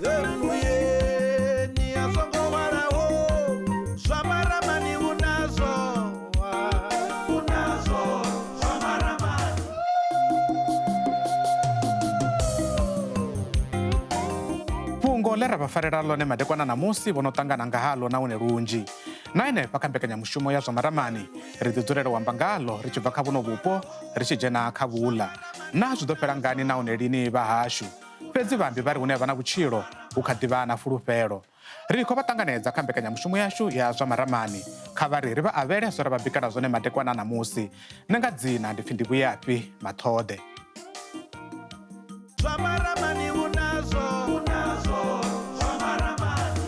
Emuyeni a songo hwalaho zwa maramani u nazwo, u nazwo zwa maramani. Fhungo ḽe ra vha farela ḽone madekwana ṋamusi vho no ṱangana nga haḽo nahone lunzhi. Na henefha kha mbekanyamushumo ya zwa maramani ri ḓi dzulela u amba ngaḽo ri tshi bva kha vhuno vhupo ri tshi dzhena kha vhuḽa. Naa zwi ḓo fhela ngani nahone lini vha hashu? Fhedzi vhaambi vha ri hune ha vha na vhutshilo hu kha ḓi vha na fulufhelo. Ri khou vha ṱanganedza kha mbekanyamushumo yashu ya zwa maramani. Kha vha ri ri vha avhele zwe ra vha bikela zwone madekwana a ṋamusi. Nṋe nga dzina ndi pfi ndi Vhuyafhi Maṱhoḓe. Zwa maramani u nazwo, u nazwo zwa maramani.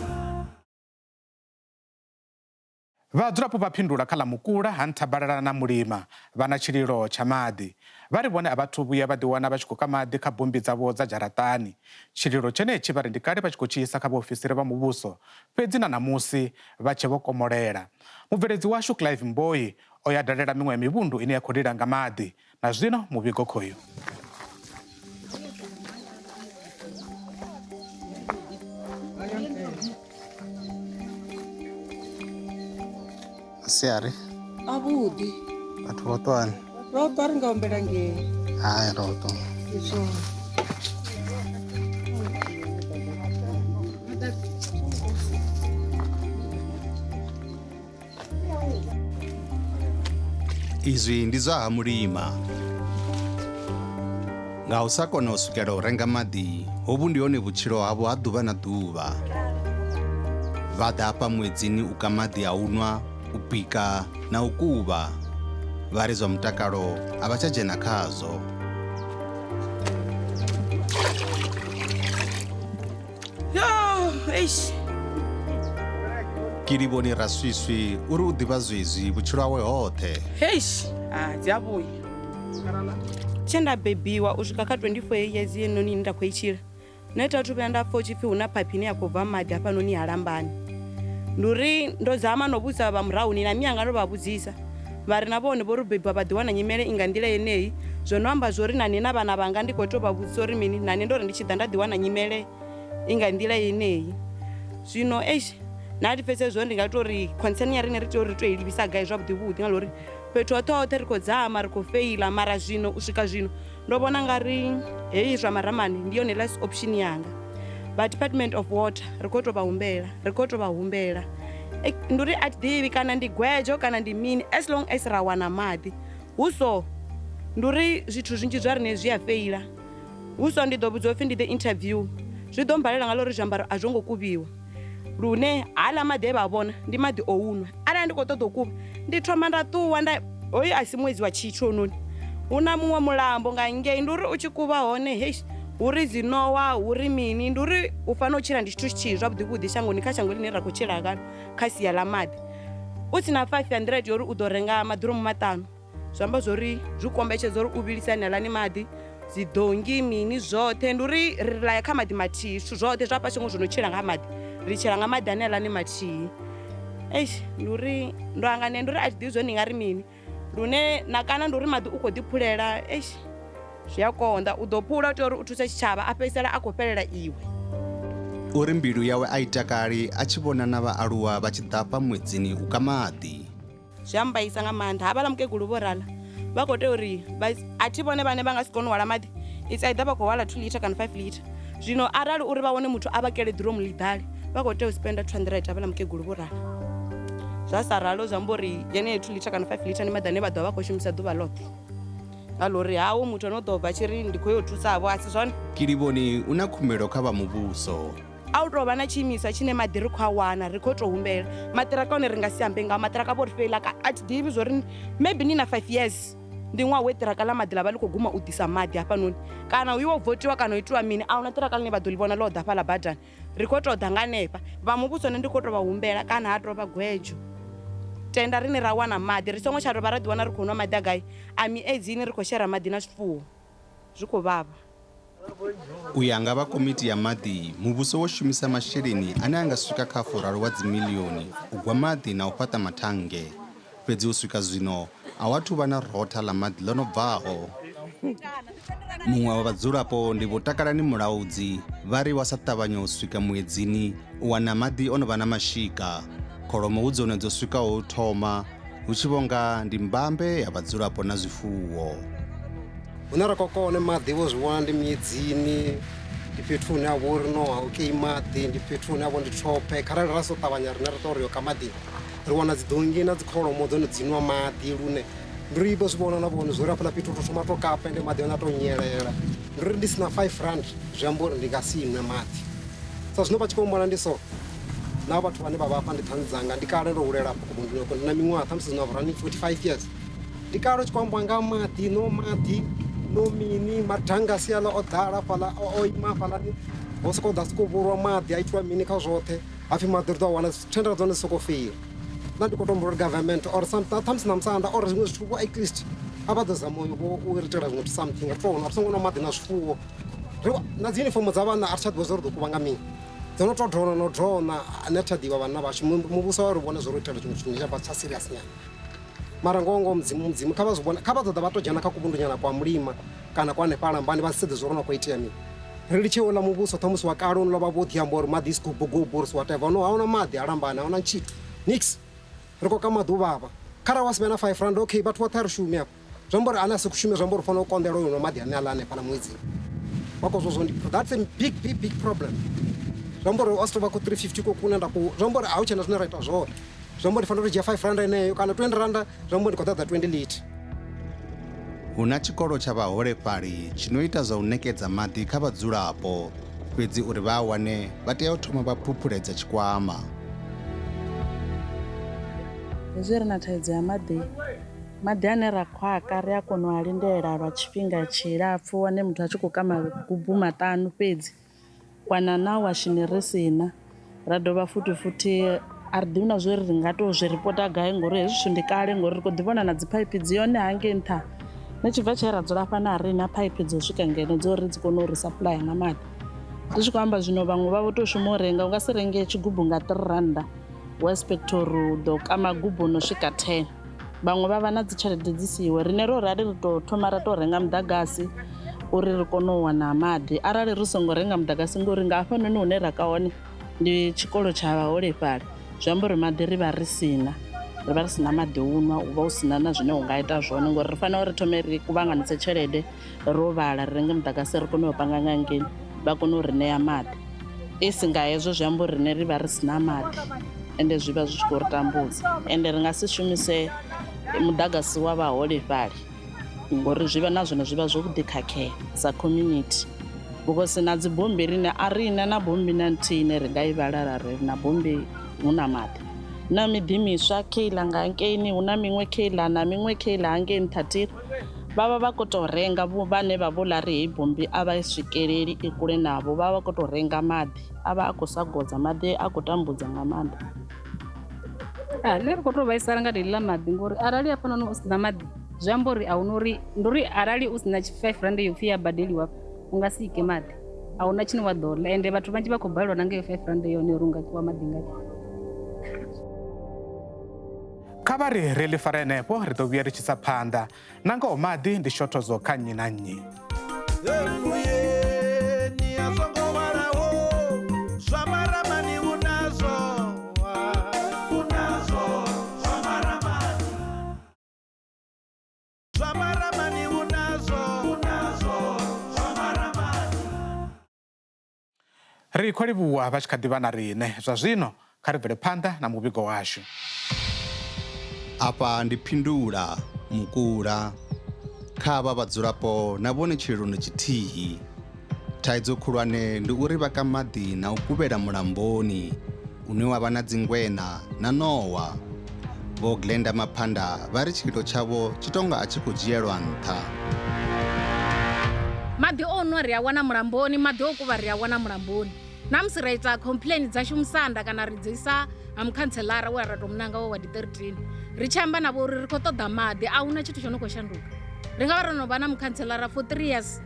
Vhadzulapo vha Phindula kha ḽa Mukula ha Nthabalala na Mulima vha na tshililo tsha maḓi. Vha ri vhone a vha thu vhuya vha ḓiwana vha tshi khou ka maḓi kha bommbi dzavho dza dzharaṱani. Tshililo tshenetshi vha ri ndi kale vha tshi khou tshi isa kha vhaofisiri vha muvhuso, fhedzi na ṋamusi vha tshe vho komolela. Mubveledzi washu Clive Mboyi o ya dalela miṅwe ya mivhundu ine ya khou lila nga maḓi. Na zwino muvhigo khoyu. Masiari. Avhuḓi. Vhathu vho ṱwani? Ro ṱwa ri nga humbela ngei. Hai ro ṱwa. Ndi zwone. Izwi ndi zwa ha Mulima. Nga u sa kona u swikela u renga maḓi, hovhu ndi hone vhutshilo havho ha ḓuvha na ḓuvha. Vha ḓa afha muedzini u ka maḓi a u nwa, u bika na u kuvha. Vha ri zwa mutakalo a vha tsha dzhena khazwo. Yo, eish. Kilivhoni Raswiswi uri u ḓivha zwezwi vhutshilo hawe hoṱhe. Heish, ah, dzi a vhuya. Tshe nda bebiwa u swika kha 24 years yenoni ine nda khou i tshila, nṋe thi athu vhuya nda pfa hu tshi pfi hu na phaiphi ine ya khou bva maḓi hafhanoni ha lambani. Ndi uri ndo zama no vhudzisa vha murahuni na mianga ndo vha vhudzisa, vha ri na vhone vho ri bebiwa vha ḓi wana nyimele i nga nḓila yeneyi. Zwo no amba zwori na nṋe na vhana vhanga ndi khou tea u vha vhudzisa uri mini, na nṋe ndo ri ndi tshi ḓa nda ḓi wana nyimele i nga nḓila yeneyi. Zwino eish nṋe a thi pfesesi zwori ndi nga tori concern ya riṋe ri tea uri ri to i livhisa gai zwavhuḓi vhuḓi nga uri fhethu hoṱhe hoṱhe ri khou dzama ri khou feila mara zwino u swika zwino ndo vhona nga ri heyi zwa maramani ndi yone last option yanga. Vha department of water ri khou tou vha humbela ri khou tou vha humbela ndi uri a thi ḓivhi kana ndi gwedzho kana ndi mini as long as ra wana maḓi hu so ndi uri zwithu zwinzhi zwa riṋe zwi a feila. Hu so ndi ḓo vhudziwa upfhi ndi ḓe interview zwi ḓo mbalela nga ḽa uri zwiambaro a zwo ngo kuvhiwa lune haaḽa maḓi e vha a vhona ndi maḓi o u nwa. Arali ndi khou ṱoḓa u kuvha ndi thoma nda ṱuwa nda hoyu a si ṅwedzi wa tshithu hounoni hu na muṅwe mulambo nga ngei ndi uri u tshi kuvha hone heish hu ri dzi ṋowa hu ri mini ndi uri u fanela u tshila ndi tshithu tshithihi zwavhuḓi vhuḓi shangoni kha shango ḽine ra khou tshila khaḽo kha sia ḽa maḓi. U si na 500 ya uri u ḓo renga maḓiromu maṱanu. Zwi amba zwori zwi kombetshedza uri u vhilise haneaḽani maḓi dzi donngi mini zwoṱhe ndi uri ri laya kha maḓi mathihi zwithu zwoṱhe zwa hafha shangoni zwo no tshila nga maḓi ri tshila nga maḓi haneaḽani mathihi. Eish ndi uri ndo hanganea ndi uri a thi ḓivhi zwori ndi nga ri mini lune na kana ndi uri maḓi u khou ḓi phulela eish zwi a konḓa u ḓo phula u tea uri u thuse tshitshavha a fhedzisela a khou fhelela iwe. Uri mbilu yawe a i takali a tshi vhona na vhaaluwa vha tshi ḓa afha muedzini u ka maḓi. Zwi a mmbaisa nga maanḓa havhaḽa mukegulu vho rala vha khou tea uri a thi vhone vhane vha nga si kone u hwala maḓi it's either vha khou hwala 2 litre kana 5 litre zwino arali uri vha wane muthu a vha kele ḓiromu ḽi ḓale vha khou tea u spenda 200 havhaḽa mukegulu vho rala zwa sa ralo zwi amba uri yeneyo 2 litre kana 5 litre ndi maḓi ane vha ḓo vha vha khou shumisa ḓuvha ḽoṱhe nga ḽa uri hawo muthu ano ḓo bva tshi ri ndi khou yo thusavho a si zwone. Kilivhoni u na khumbelo kha vha muvhuso. A hu tou vha na tshiimiswa tshine maḓi ri khou a wana, ri khou tou humbela. Maṱiraka one ri nga si ambe ngao, maṱiraka vho ri feila ka a thi ḓivhi zwo ri maybe ni na 5 years ndi ṅwaha we ṱiraka ḽa maḓi ḽa vha ḽi khou guma u ḓisa maḓi hafhanoni kana hu iwe votiwa kana u itiwa mini a huna ṱiraka ḽine vha ḓo ḽi vhona ḽo ḓa fhaḽa badani ri khou tou ḓa nga hanefha. Vha muvhuso nṋe ndi khou tou vha humbela kana ha tou vha gwedzho tenda riṋe ra wana maḓi ri songo tsha dovha ra ḓiwana ri khou nwa maḓi a gai a miedzini ri khou shera maḓi na zwifuwo zwi khou vhavha. U ya nga vha komiti ya maḓi, muvhuso wo shumisa masheleni ane a nga swika kha 60 wa dzimilioni u gwa maḓi na u fhaṱa mathannge. Fhedzi u swika zwino a hu athu vha na rotha ḽa maḓi ḽo no bvaho. Muṅwe wa vhadzulapo ndi Vho Takalani Mulaudzi, vha ri wa sa ṱavhanya u swika muedzini u wana maḓi o no vha na mashika. Kholomo hu dzone dzo swikaho u thoma, hu tshi vho nga ndi mbambe ya vhadzulapo na zwifuwo. Hune ra khou kona maḓi vho zwi vhona ndi miedzini, ndi fhethu hune ha vha uri no ha ukei maḓi, ndi fhethu hune ha vha ndi thophe. Kharali ra so ṱavhanya riṋe ra tou ri yo ka maḓi, ri wana dzi donngi na dzi kholomo dzone dzi nwa maḓi lune ndi ri vho zwi vhona na vhone zwori hafhaḽa fhethu hu tou thoma to kapa ende maḓi hone a tou nyelela. Ndi uri ndi sina 5 rand zwi amba uri ndi nga si nwe maḓi. Sa zwino vha tshi khou humbula ndi so na vhathu vhane vha vha hafha ndi ṱhanzi dzanga, ndi kale ndo hulela hafha kuvhunduni uko, ndi na miṅwaha ṱhamusi zwino running 45 years. Ndi kale u tshi khou ambiwa nga maḓi, no maḓi, no mini, madangasi aḽa o ḓala hafhaḽa, o ima hafhaḽani, ho sokou ḓa sokou vhulwa maḓi a itiwa mini kha zwoṱhe, hapfi maḓi ri ḓo a wana, thendara dzone dzi sokou feila. Nṋe ndi khou tou humbula uri government or ṱhamusi na musanda or zwiṅwe zwithu vho at least a vha ḓo zama vho u ri itela zwiṅwe something, ri tou ri songo nwa maḓi na zwifuwo. Na dzi uniform dza vhanna a ri tsha ḓivha zwa uri ri ḓo kuvhanga mini, dzo no tou dona no dona, a ne tsha ḓivha vhanna vhashu. Muvhuso wa ri vhone zwo ri itela tshiṅwe tshithu tsha tsha serious nyana. Mara ngoho ngoho Mudzimu Mudzimu kha vha zwi vhone, kha vha ḓo ḓa vha tou dzhena kha kuvhundunyana kwa mulima kana kwa hanefha lambani vha sedze zwo ri no khou itea mini. Ri litshe houḽa muvhuso ṱhamusi wa kale une vha vho ḓi amba uri maḓi is gubugubu or whatever. No, ahuna maḓi a lambani, ahuna tshithu, nix. Ri khou ka maḓi u vhavha. Kharali wa si vhe na 5 rand, okay, vhathu vhoṱhe a ri shumi afha. Zwi amba uri ane a si shume zwi amba uri u fanela u konḓelwa uyo nwa maḓi ane aḽa hanefhaḽa muedzini. Vha khou zwo ndi that's a big big big problem. Zwi amba uri wa si tou vha khou 350 ko kune nda khou, zwi amba uri a hu tshena zwine ra ita zwone. Zwi amba uri ndi fanela u dzhia 5 rand eneyo kana 20 rand, zwi amba uri ndi khou ṱoḓa 20 litre. Hu na tshikolo tsha vhaholefhali tshi no ita zwa u ṋekedza maḓi kha vhadzulapo, fhedzi uri vha a wane vha tea u thoma vha phuphuledza tshikwama. Hezwi ri na thaidzo ya maḓi, maḓi ane ra khou a ka ri a kona u a lindela lwa tshifhinga tshilapfhu, wane muthu a tshi khou ka magubu maṱanu fhedzi, wana na washini ri sina. Ra dovha futhi futhi a ri ḓivhi na zwo ri nga tou zwi ripota gai ngori hezwi zwithu ndi kale, ngori ri khou ḓi vhona na dzi phaiphi dzi hone hangei nṱha. Ni tshi bva tshe ra dzula fhano a ri na phaiphi dzo swika ngeno dzo uri dzi kone u ri supplya nga maḓi. Ndi tshi khou amba zwino vhaṅwe vha vho tou shuma u renga, u nga si renge tshigubu nga 3 rannda wa expect uri u ḓo ka magubu no swika 10. Vhaṅwe vha vha na dzi tshelede dzi siho, riṋe ro rali ri tou thoma ra tou renga muḓagasi uri ri kone u wana maḓi. Arali ri songo renga muḓagasi, ngori nga hafhanoni hune ra ka hone ndi tshikolo tsha vhaholefhali, zwi amba uri maḓi ri vha ri sina, ri vha ri sina maḓi u nwa, u vha u sina na zwine u nga ita zwone, ngori ri fanela uri thome ri kuvhanganise tshelede ro vhala ri renge muḓagasi ri kone u panga nga ngeni vha kone u ri ṋea maḓi. I si nga hezwo zwi amba uri riṋe ri vha ri sina maḓi, ende zwi vha zwi tshi khou ri tambudza, ende ri nga si shumise muḓagasi wa vhaholefhali ngori zwi vha na zwone zwi vha zwo ḓi khakhea sa community. Because na dzi bommbi riṋe a ri na na bommbi na nthihi ine ri nga i vhala ra ri na bommbi hu na maḓi. Na miḓi miswa kheiḽa nga hangeini, hu na miṅwe kheiḽa na miṅwe kheiḽa hangei nṱha thiri, vha vha vha khou tou renga vhane vha vho ḽa ri heyi bommbi a vha i swikeleli i kule navho, vha vha khou tou renga maḓi, a vha a khou sa godza maḓi a khou tambudza nga maanḓa. Nṋe ri khou tou vhaisala nga ḽeḽi ḽa maḓi ngori arali hafhanoni u sina maḓi zwi amba uri a huna uri ndi uri arali u sina 5 rand yo pfhi ya badeliwa u nga si ike maḓi, a huna tshine wa ḓo ḽa, ende vhathu vhanzhi vha khou balelwa na nga heyo 5 rand yone uri u nga kiwa maḓi ngayo. Kha vha ri ri ḽi fare henefho, ri ḓo vhuya ri tshi sa phanḓa. Na ngoho maḓi ndi shothozo kha nnyi na nnyi. Emuyeni a songo hwalaho, zwa maramani u nazwo, u nazwo, zwa maramani. Zwa maramani u nazwo, u nazwo, zwa maramani. Ri khou livhuwa vha tshi kha ḓivha na riṋe. Zwa zwino kha ri bvele phanḓa na muvhigo washu. Afha ndi Phindula Mukula. Kha avha vhadzulapo na vhone tshililo tshithihi. Thaidzo khulwane ndi uri vha ka maḓi na u kuvhela mulamboni une wa vha na dzingwena na ṋowa. Vho Glenda Maphanda vha ri tshililo tshavho tshi tonga a tshi khou dzhielwa nṱha. Maḓi o nwa ri a wana mulamboni, maḓi o kuvha ri a wana mulamboni. Na musi ra ita complain dzashu musanda kana ri dzi isa ha mukhantselara we ra tou munanga wa wadi 13, ri tshi amba navho uri ri khou ṱoḓa maḓi, a huna tshithu tsho no khou shanduka. Ri nga vha ro no vha na mukhantselara for 3 years,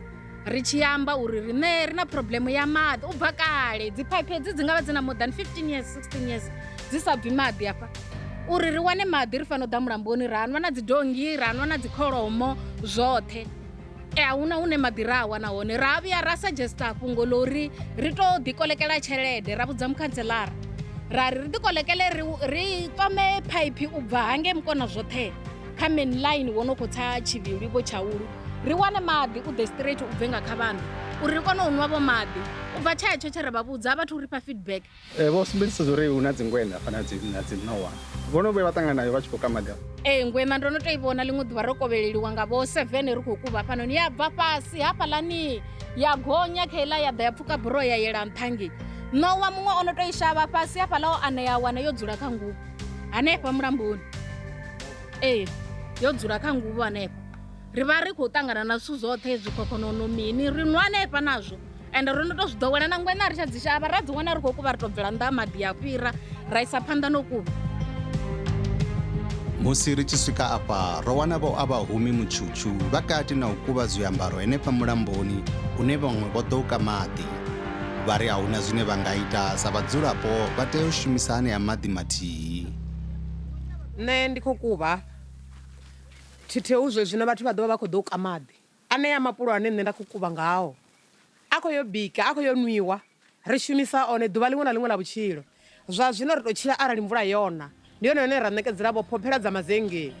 Ri tshi amba uri riṋe ri na problem ya maḓi u bva kale, dzi phaiphi hedzi dzi nga vha dzi na more than 15 years, 16 years dzi sa bvi maḓi afha. Uri ri wane maḓi ri fanela u ḓa mulamboni, ra nwa na dzi donngi, ra nwa na dzi kholomo, zwoṱhe. A huna hune maḓi ra a wana hone. Ra vhuya ra suggesta fhungo ḽo uri ri to ḓi kolekela tshelede, ra vhudza mukhantselara ra ri ri ḓi kolekele ri ṱome phaiphi u bva hangei mukona zwoṱhe kha main line wo no khou tsa tshivhilwi vho tshaulu, ri wane maḓi u ḓe straight u bve nga kha vhanḓa uri ri kone u nwa vho maḓi. U bva tshetsho tshe ra vha vhudza vhathu ri fha feedback. Vho sumbedzisa zwa uri hu na dzingweṋa hafha na dzi ṋowa. Vho no vhuya vha ṱangana nayo vha tshi khou ka maḓi afha? Ee, ngweṋa ndo no tou i vhona ḽiṅwe ḓuvha ro kovheleliwa nga vho 7 ri khou kuvha hafhanoni, ya bva fhasi hafhaḽani ya gonya kha iḽa ya ḓa ya pfuka buroho ya yela nṱha ngei. Ṋowa muṅwe o no tou i shavha fhasi hafhaḽa o anea wana yo dzula kha nguvho hanefha mulamboni. Ee, yo dzula kha nguvho hanefha. Ri vha ri khou ṱangana na zwithu zwoṱhe zwikhokhonono mini, ri nwa hanefha nazwo. Ende ro no tou zwi ḓowela na ngweṋa ri tsha dzi shavha, ra dzi wana ri khou kuvha ri tou bvela nnḓa ha maḓi ya fhira ra isa phanḓa no kuvha. Musi ri tshi swika afha ro wana vho a vha humi mutshutshu vha kati na u kuvha zwiambaro henefha mulamboni une vhaṅwe vho ḓo ka maḓi. Vha ri a huna zwine vha nga ita sa vhadzulapo vha tea u shumisa anea maḓi mathihi. Nṋe ndi khou kuvha thitheu zwezwino vhathu vha ḓo vha vha khou ḓo ka maḓi. Anea mapulo ane nṋe nda khou kuvha ngao a khou yo bika, a khou yo nwiwa, ri shumisa one ḓuvha ḽiṅwe na ḽiṅwe ḽa vhutshilo. Zwa zwino ri tou tshila arali mvula yona, ndi yone yone ra ṋekedzela vho phophela dza mazengeni.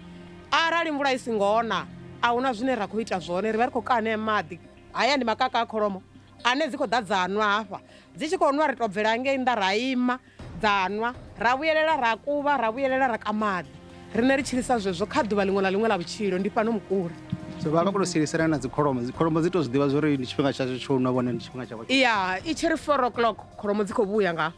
Arali mvula i singo na, a huna zwine ra khou ita zwone, ri vha ri khou ka anea maḓi. Haya ndi makaka a kholomo ane dzi khou ḓa dza nwa hafha, dzi tshi khou nwa ri tou bvela ngei nnḓa ra ima dza nwa, ra vhuyelela ra kuvha, ra vhuyelela ra ka maḓi. Riṋe ri tshilisa zwezwo kha ḓuvha ḽiṅwe na ḽiṅwe ḽa vhutshilo, ndi fhano Mukula. So vha vha khou tou sielisana na dzikholomo, dzikholomo dzi tou zwi ḓivha zwa uri ndi tshifhinga tshashu tsho nwa vhone ndi tshifhinga tshavho. Ya, i tshi ri 4 o'clock kholomo dzi khou vhuya nga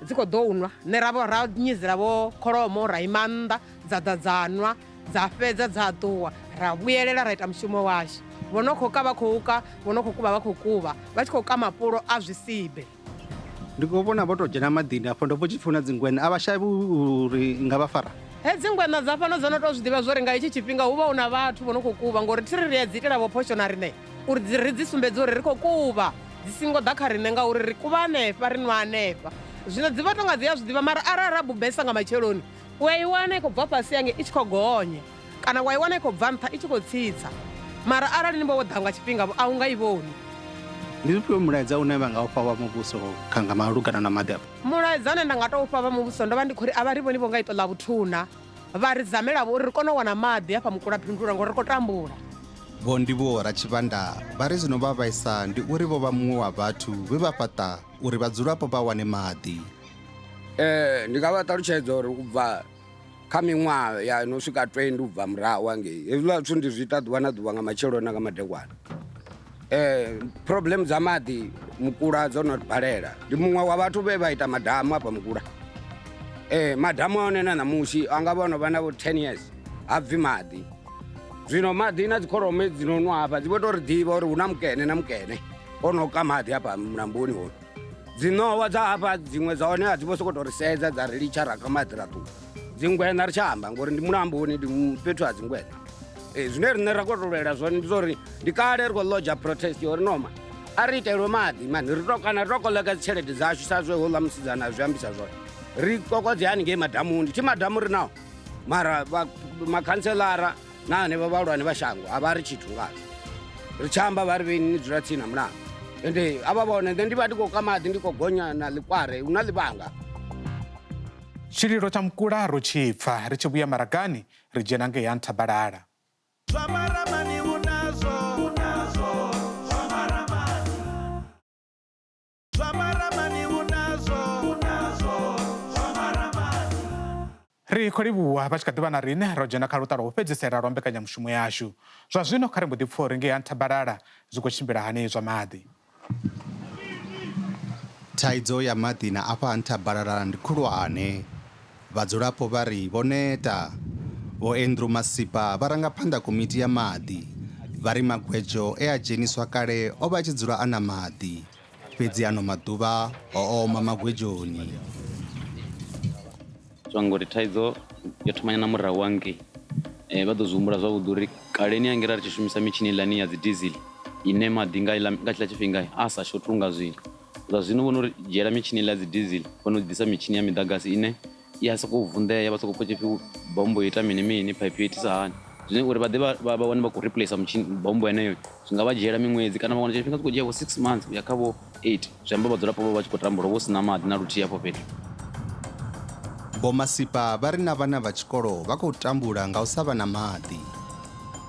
dzi khou ḓo nwa, nṋe ra vho ra nyizela vho kholomo ra ima nnḓa dza ḓa dza nwa dza fhedza dza ṱuwa, ra vhuyelela ra ita mushumo washu. Vho no khou ka vha khou ka, vho no khou kuvha vha khou kuvha, vha tshi khou ka mapulo a zwisibe. Ndi khou vhona vho tou dzhena maḓini afho, ndo pfa tshi pfi hu na dzingweṋa, a vha shavhi uri nga vha fara? Hedzi ngweṋa dza fhano dzo no tou zwi ḓivha zwo ri nga hetshi tshifhinga hu vha hu na vhathu vho no khou kuvha, ngori thi ri ri a dzi itela vho phosho na riṋe uri dzi ri dzi sumbedze uri ri khou kuvha, dzi singo ḓa kha riṋe ngauri ri kuvha hanefha ri nwa hanefha. Zwino dzi vho tonga dzi a zwi ḓivha, mara arali ra bubesa nga matsheloni u a i wana i khou bva fhasi hange i tshi khou gonya kana wa i wana i khou bva nṱha i tshi khou tsitsa, mara arali ni vho wo ḓa nga tshifhinga vho a u nga i vhoni. Ndi ufhio mulaedza une vha nga u fha vha muvhuso kha nga malugana na maḓi afha? Mulaedza une nda nga tou fha vha muvhuso ndo vha ndi khou ri a vha ri vhoni vho nga iṱo ḽa vhuthuna vha ri zamelavho uri ri kone u wana maḓi hafha Mukulaphindula ngori ri khou tambula. Vho Ndivhuwo Ratshivhanda vha ri zwino vha vhaisa ndi uri vho vha muṅwe wa vhathu vhe vha fhaṱa uri vhadzulapo vha wane maḓi. Ndi nga vha ṱalutshedza uri u bva kha miṅwaha ya no swika 20 u bva murahu hangei, hezwiḽa zwithu ndi zwi ita ḓuvha na ḓuvha nga matsheloni na nga madekwana. Problem dza maḓi Mukula dzo no balela, ndi muṅwe wa vhathu vhe vha ita madamu hafha Mukula. Madamu a hone na ṋamusi a nga vha ono vha na vho 10 years ha bvi maḓi. Zwino maḓi na dzikholomo dzi no nwa hafha dzi vho tou ri ḓivha uri hu na mukene na mukene o no ka maḓi hafha mulamboni hone. Dzi ṋowa dza hafha dziṅwe dza hone a dzi vho sokou tou ri sedza dza ri litsha ra ka maḓi ra ṱuwa. Dzingweṋa ri tsha amba ngori ndi mulamboni, ndi fhethu ha dzingweṋa. Zwine riṋe ra khou tou lwela zwone ndi zwa uri ndi kale ri khou lodger protest ya uri noma a ri itelwe maḓi mani, ri to kana ri to koḽeka dzitshelede dzashu sa zwe houḽa musidzana a zwi ambisa zwone, ri kokodze haningei madamuni. Thi madamu ri nao, mara makhantselara na hanevha vhahulwane vha shango a vha ri tshithu ngazwo. Ri tshi amba vha ri vheni ni dzula tsini na mulambo, ende a vha vhone nṋe ndi vha ndi khou ka maḓi ndi khou gonya na ḽikware hu na ḽivhanga. Tshililo tsha Mukula ro tshi pfa, ri tshi vhuya maragani ri dzhena ngei ha Nthabalala. Zwa maramani hu nazwo, hu nazwo, zwa maramani. Zwa maramani hu nazwo, hu nazwo, zwa maramani. Ri khou livhuwa vha tshi kha ḓi vha na riṋe, ro dzhena kha luṱa lwa u fhedzisela lwa mbekanyamushumo yashu. Zwa zwino kha ri mbo ḓi pfa uri ngei ha Nthabalala zwi khou tshimbila hani zwa maḓi. Thaidzo ya maḓi na afha ha Nthabalala ndi khulwane. Vhadzulapo vha ri vho neta. Vho Andrew Masipa vha ranga phanḓa komiti ya maḓi. Vha ri magwedzho e a dzheniswa kale o vha a tshi dzula a na maḓi, fhedzi ano maḓuvha ho oma magwedzhoni. Zwa ngori thaidzo yo thomanya na murahu hangei. Vha ḓo zwi humbula zwavhuḓi uri kaleni hangei ra ri tshi shumisa mitshini iḽani ya dzi diesel. ine maḓi nga iḽa nga tshiḽa tshifhinga a sa shothe unga zwino. Zwa zwino vho no ri dzhiela mitshini iḽa ya dzi diesel vho no ḓisa mitshini ya miḓagasi ine i a sokou vunḓea vha sokou pfha tshipfi bommbo yo ita mini mini phaiphi yo itisa hani. Zwine uri vha ḓe vha wane vha khou replacer mutshini bommbo yeneyo zwi nga vha dzhiela miṅwedzi kana vha wana tshifhinga zwi khou dzhia vho 6 months uya kha vho 8 zwi amba vhadzulapo vho vha tshi khou tambula vho sina maḓi na luthihi hafho fhethu. Vho Masipa vha ri na vhana vha tshikolo vha khou tambula nga u sa vha na maḓi.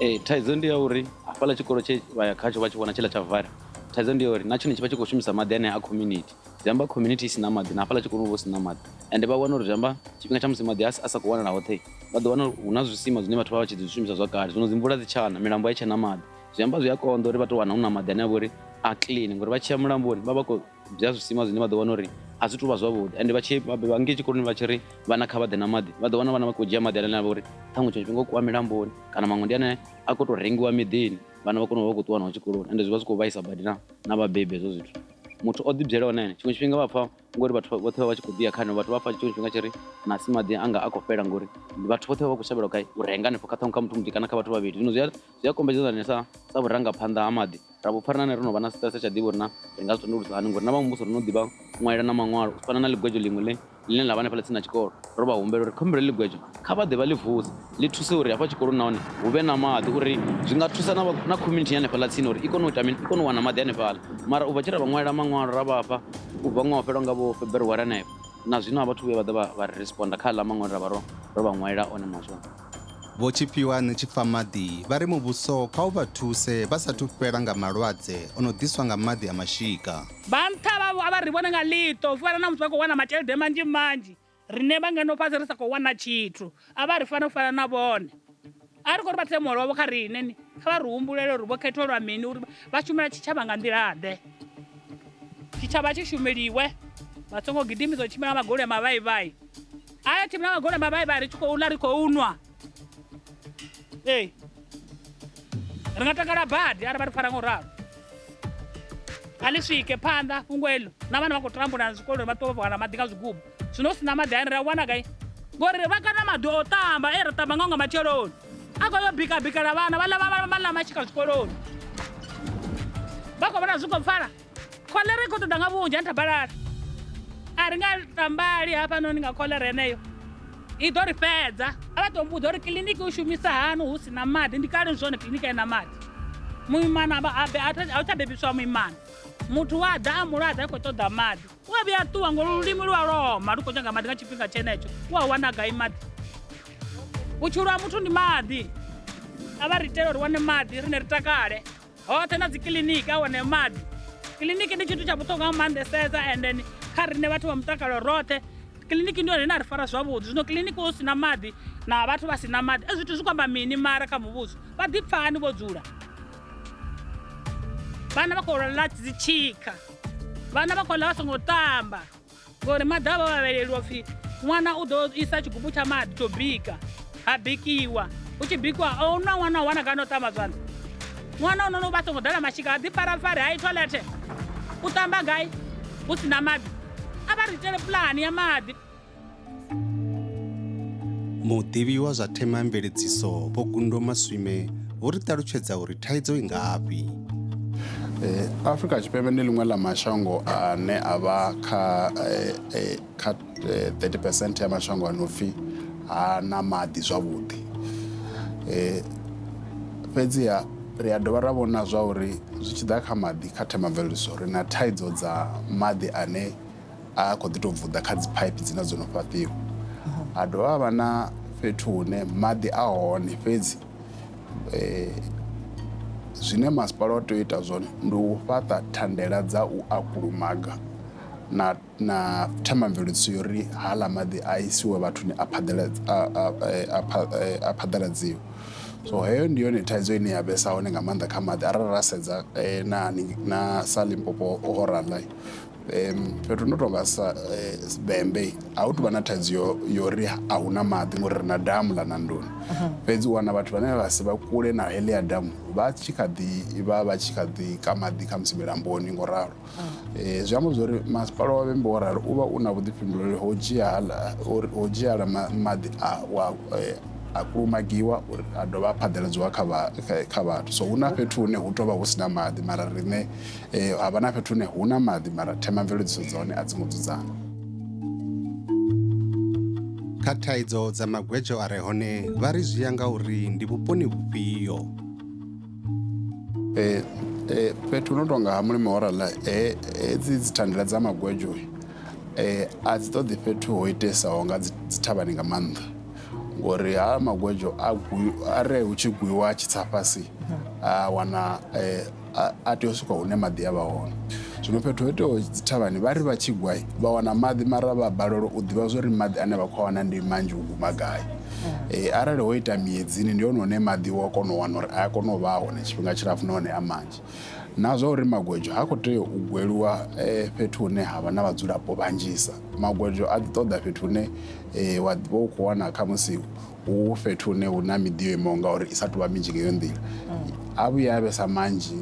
Ee, thaidzo ndi ya uri hafhaḽa tshikolo tshe vha ya khatsho vha tshi vhona tshiḽa tsha vala thaidzo ndi ya uri na tshone tshi vha tshi khou shumisa maḓi anea a community zwi amba community i si na maḓi na hafhaḽa tshikoloni hu vha hu si na maḓi ende vha wana uri zwi amba tshifhinga tsha musi maḓi a sa khou wanala hoṱhe vha ḓo wana hu na zwisima zwine vhathu vha vha tshi ḓi zwi shumisa zwa kale zwino dzi mvula dzi tshana milambo a i tshena maḓi zwi amba zwi a konḓa uri vha tou wana hu na maḓi ane a vha uri a clean ngori vha tshi ya mulamboni vha vha khou bya zwisima zwine vha ḓo wana uri a zwi tou vha zwavhuḓi ende vha tshi vha ngei tshikoloni vha tshi ri vhana kha vha ḓe na maḓi vha ḓo wana vhana vha khou dzhia maḓi ane a vha uri ṱhaṅwe tshiṅwe tshifhinga o kiwa milamboni kana maṅwe ndi ane a khou tou rengiwa miḓini vhana vha kona u vha vha khou ṱuwa nao tshikoloni ende zwi vha zwi khou vhaisa badi na vhabebi hezwo zwithu muthu o ḓibyelaho na ene tshiṅwe tshifhinga vha pfha ngori vhathu vhoṱhe vha vha tshi khou ḓiya kha heneo vhathu vha pfha tshiṅwe tshifhinga tshi ri na si maḓi anga a khou fhela ngori vhathu vhoṱhe vha vha khou shavhela gai u renga hanefho kha ṱhaṅwe kha muthu muthihi kana kha vhathu vhavhili zwino zwi a kombetshedza nṋe sa vhurangaphanḓa ha maḓi ra vho pfha ri no vha na stress tsha ḓivha uri na ri nga zwi tandululisa hani ngori na vha muvhuso ro no ḓivha ṅwalela na maṅwalo u fana na ḽigwedzo ḽiṅwe ḽe ḽine ḽa vha hanefhaḽa tsini na tshikolo ro vha humbela uri khombelo ḽigwedzo kha vha ḓe vha ḽi vuse ḽi thuse uri hafha tshikoloni nahone hu vhe na maḓi uri zwi nga thusa na community ya hanefhaḽa tsini uri i kone u ita mini i kone u wana maḓi hanefhaḽa mara u bva tshi ra vha ṅwalela maṅwalo ra vha fha u bva ṅwaha fhela nga vho February hanefho na zwino a vhathu vhuya vha ḓa vha responda kha aḽa maṅwalo ra vha ro vha ṅwalela one maswa. Vho Tshifhiwa Ṋetshipfamaḓi vha ri muvhuso kha u vha thuse vha sathu fhela nga malwadze o no ḓiswa nga maḓi a mashika. Vha nṱha vhavho a vha ri vhone nga ḽiṱo u fana na musi vha khou wana matshelede manzhi manzhi riṋe vha ngeno fhasi ri sa khou wana tshithu a vha ri fane u fana na vhone. A ri khou ri vha thele muholo wavho kha riṋe ni kha vha ri humbulele uri vho khethelwa mini uri vha shumela tshitshavha nga nḓila ḓe. Tshitshavha tshi shumeliwe vha songo gidimisa u tshimbila nga magoloi a mavhaivhai. A tshimbila nga magoloi a mavhaivhai ri tshi khou ḽa ri khou nwa. Ee ri nga takala badi arali vha ri fara ngo ralo. A ḽi swike phanḓa fhungo heḽo na vhana vha khou tambula na zwikoloni vha ṱuwa vha wana maḓi nga zwigubu. Zwino hu si na maḓi hayani ri a wana gai? Ngori vha ka na maḓi o ṱamba e ra ṱamba ngao nga matsheloni a khou yo bika bikela vhana vha ḽa vha ḽa mashika zwikoloni. Vha khou vhona zwi khou pfala. Khoḽera i khou ṱoḓa nga vhunzhi ha nthabalala. A ri nga tambali hafhanoni nga khoḽera yeneyo i ḓo ri fhedza. A vha tou mbudza uri kiḽiniki u shumisa hani hu si na maḓi ndi kale zwone kiḽiniki a i na maḓi. Muimana a hu tsha bebiswa muimana muthu wa ḓa a mulwadze a khou ṱoḓa maḓi u a vhuya a ṱuwa ngori lulimi lu a loma lu khou nyaga maḓi nga tshifhinga tshenetsho u a wana gai maḓi. Vhutshilo ha muthu ndi maḓi a vha ri itele uri wane maḓi rine ri takale. Hoṱhe na dzi kiḽiniki a wane maḓi. Kiḽiniki ndi tshithu tsha vhuṱhogwa nga maanḓesesa and then kha riṋe vhathu vha mutakalo roṱhe kiḽiniki ndi yone ine ya ri fara zwavhuḓi. Zwino kiḽiniki hu si na maḓi na vhathu vha si na maḓi ezwi zwithu zwi khou amba mini mara kha muvhuso vha ḓi pfha hani vho dzula. Vhana vha khou ḽa dzi tshikha, vhana vha khou ḽa vha songo ṱamba. Ngori maḓi a vha o vhaleliwa upfhi ṅwana u ḓo isa tshigubu tsha maḓi tsho bika ha bikiwa hu tshi bikiwa a huna ṅwana wa wana gai no ṱamba zwanḓa ṅwana u no vha songo ḓala mashika ha ḓi farafari ha yi toilet u ṱamba gai hu si na maḓi a vha ri itele pulani ya maḓi. Muḓivhi wa zwa themamveledziso Vho Gundo Maswime vho ri ṱalutshedza uri thaidzo i ngafhi. Afrika Tshipembe ndi ḽiṅwe ḽa mashango ane a vha kha kha 30 percent ya mashango a no pfhi ha na maḓi zwavhuḓi. Fhedziha ri a dovha ra vhona zwa uri zwi tshi ḓa kha maḓi kha themamveledziso ri na thaidzo dza maḓi ane a khou ḓi tou bvuḓa kha dzi phaiphi dzine dzo no fhaṱiwa. Ha dovha ha vha na fhethu hune maḓi a hone fhedzi zwine masipala wa tea u ita zwone ndi u fhaṱa thandela dza u a kulumaga na na themamveledziso yo ri haḽa maḓi a isiwe vhathuni a a phaḓaladziwe. So heyo ndi yone thaidzo ine ya vhesa hone nga maanḓa kha maḓi arali ra sedza na na sa Limpopo ho rala fhethu no tonga sa Vhembe a hu tuvha na thaidzo yo ri a hu na maḓi ngori ri na damu ḽa Nandoni fhedzi u wana vhathu vhane vha si vha kule na heḽia damu vha tshi kha ḓi vha vha tshi kha ḓi ka maḓi kha musi milamboni ngo ralo. Zwi amba zwori masipala wa Vhembe wo ralo u vha u na vhuḓifhinduleli ho dzhia ho dzhia maḓi a wa a kulumagiwa uri a dovha a phaḓaladziwa kha vhathu. So hu na fhethu hune hu tou vha hu sina maḓi, mara riṋe ha vha na fhethu hune hu na maḓi, mara themamveledziso dza hone a dzi ngo dzudzana. Kha thaidzo dza magwedzho a re hone vha ri zwi ya nga uri ndi vhuponi vhufhio. Fhethu no tonga ha Mulimi Horaḽa, hedzi dzithandela dza magwedzho a dzi ṱoḓi fhethu ho itesaho nga dzithavhani nga maanḓa, ngori ha magwedzho arali hu tshi gwiwa a tshi tsa fhasi a wana a tea u swika hune maḓi a vha hone. Zwino fhethu ho iteaho dzithavhani vha ri vha tshi gwa vha wana maḓi, mara vha balelwa u ḓivha zwori maḓi ane vha khou wana ndi manzhi u guma gai. Arali ho ita miedzini ndi hone hune maḓi wa kona u wana uri a kone u vha hone tshifhinga tshilapfu nahone a manzhi. Na zwa uri magwedzho ha khou tea u gweliwa fhethu hune ha vha na vhadzulapo vhanzhisa. Magwedzho a ḓi ṱoḓa fhethu hune wa ḓivha u khou wana khamusi hu fhethu hune hu na miḓi yo imaho ngauri i sa tou vha minzhi nga iyo nḓila. A vhuya a vhesa manzhi,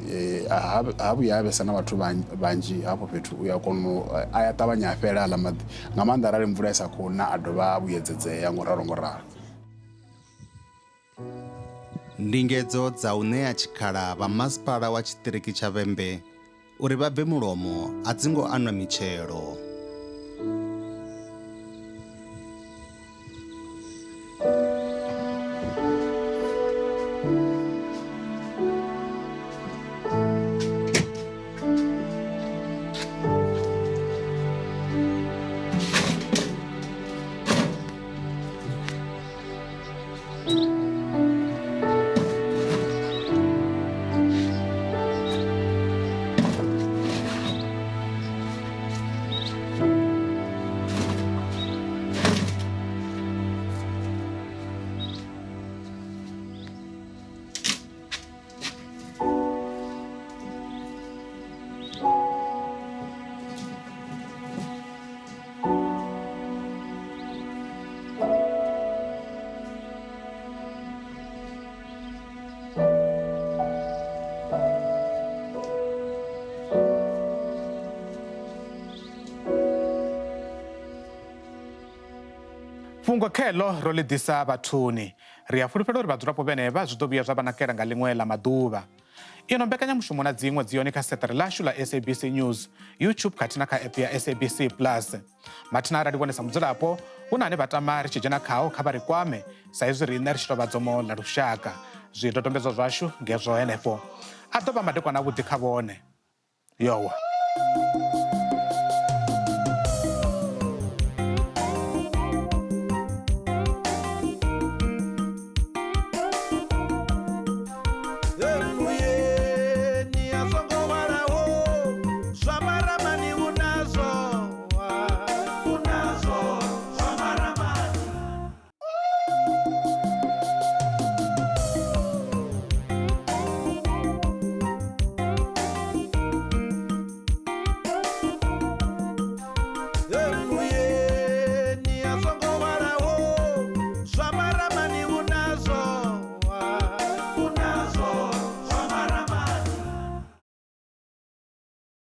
ha vhuya a vhesa na vhathu vhanzhi hafho fhethu, u ya kona a ya ṱavhanya a fhela aḽa maḓi, nga maanḓa arali mvula i sa khou na a dovha a vhuyedzedzea ngo ralo ngo ralo. Ndingedzo dza u ṋea tshikhala vha masipala wa tshiṱiriki tsha Vhembe uri vha bve mulomo a dzi ngo anwa mitshelo. Fhungo khelo ro ḽi ḓisa vhathuni. Ri a fulufhela uri vhadzulapo vhenevha zwi ḓo vhuya zwa vha nakela nga ḽiṅwe ḽa maḓuvha. Ino mbekanyamushumo na dziṅwe dzi yone kha seṱere ḽashu ḽa SABC News, YouTube khathihi na kha app ya SABC Plus. Mathina arali vhone sa mudzulapo hu na ane vha tama ri tshi dzhena khao, kha vha ri kwame sa izwi riṋe ri tshi tou vha dzomo ḽa lushaka. Zwidodombedzwa zwashu ngezwo henefho. A ḓo vha madekwana avhuḓi kha vhone. Yowa.